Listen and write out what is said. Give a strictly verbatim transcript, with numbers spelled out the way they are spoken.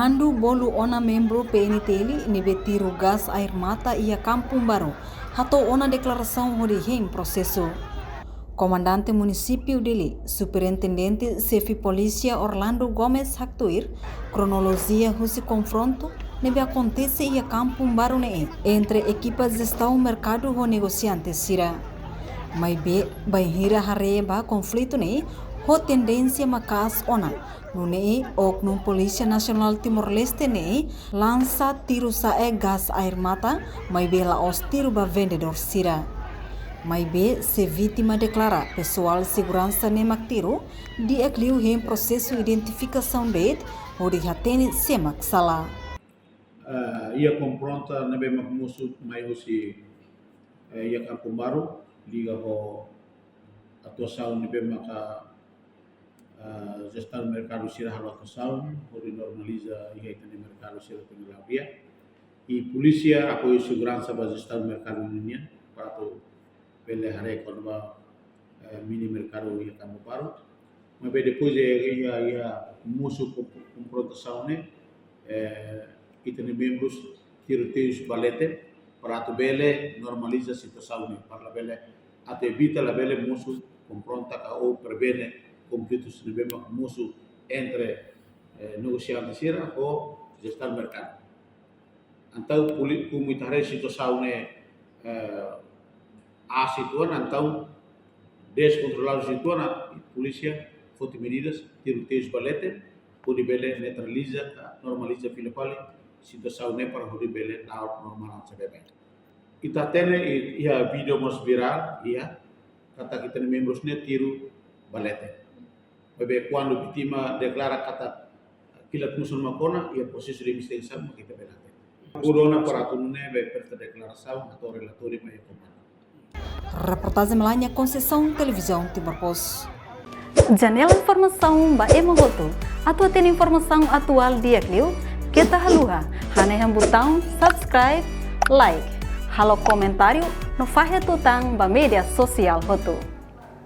Andu bolu ona membru P N T L ne'ebé tiru gás air mata iha Kampung Baru, hato'o ona deklarasaun hodi hein prosesu. Komandante Munisípiu Dili, Superintendente Xefe Polísia Orlando Gomes haktuir kronolojia husi konfrontu ne'ebé akontese iha Kampung Baru ne'e entre ekipa jestaun merkadu ho negosiante sira. Maibé, bainhira haree ba konflitu ne'e ho tendénsia maka'as ona, nune'e Oknum Polísia Nasionál Timor-Leste ne'e lansa tiru sa'e gás air mata, maibé la'ós tiru ba vendedór sira. Maibé, se vítima deklara pesoál seguransa ne'e mak tiru, di'ak liu hein prosesu identifikasaun de'it hodi hatene sé mak sala. Eh, iha konfronta ne'ebé mak mosu mai husi, eh, iha Kampung Baru, liga ho atuasaun ne'ebé maka, eh, jestaun merkadu sira halo atuasaun hodi normaliza iha ita-nia merkadu sira tengah ladia. I polísia apoiu seguransa ba jestaun merkadu ninian, para atu bele haree kona-ba, eh, mini merkadu iha Kampung Baru. Maibé depois de iha, iha mosu ko-, konfrontasaun ne'e, eh, ita-nia membrus tiru teius ba leten, para atu bele normaliza situasaun ne'e, para labele, atu evita labele mosu konfronta ka ou prevene konflitus ne'ebé mak mosu entre, eh, negosiante sira ho jestaun merkadu. Entaun, poli-, komu ita haree situasaun ne'e, eh, aas uitoan, entaun deskontroladu uitoan, polísia foti medidas, tiru teius ba leten, hodi bele neutraliza, normaliza fila fali situasaun ne'e para hodi bele la'o normál hanesan baibain. Ita hatene i-, iha vídeo mós virál, iha, katak ita-nia membrus ne'e tiru ba leten. Maibé kuandu vítima deklara katak kilat mosu mak ona, iha prosesu de investigasaun mak ita bele hatene. Hodi ona para atu nune'e bele presta deklarasaun, hato'o relatóriu mai iha komandu. Reportajen Melania Conceição, Televizaun Timor Post. Janela informasaun ba ema hotu. Atu hatene informasaun atuál di'ak liu, keta haluha hanehan butaun subscribe, like, halo komentáriu no fahe tutan ba média sosiál hotu.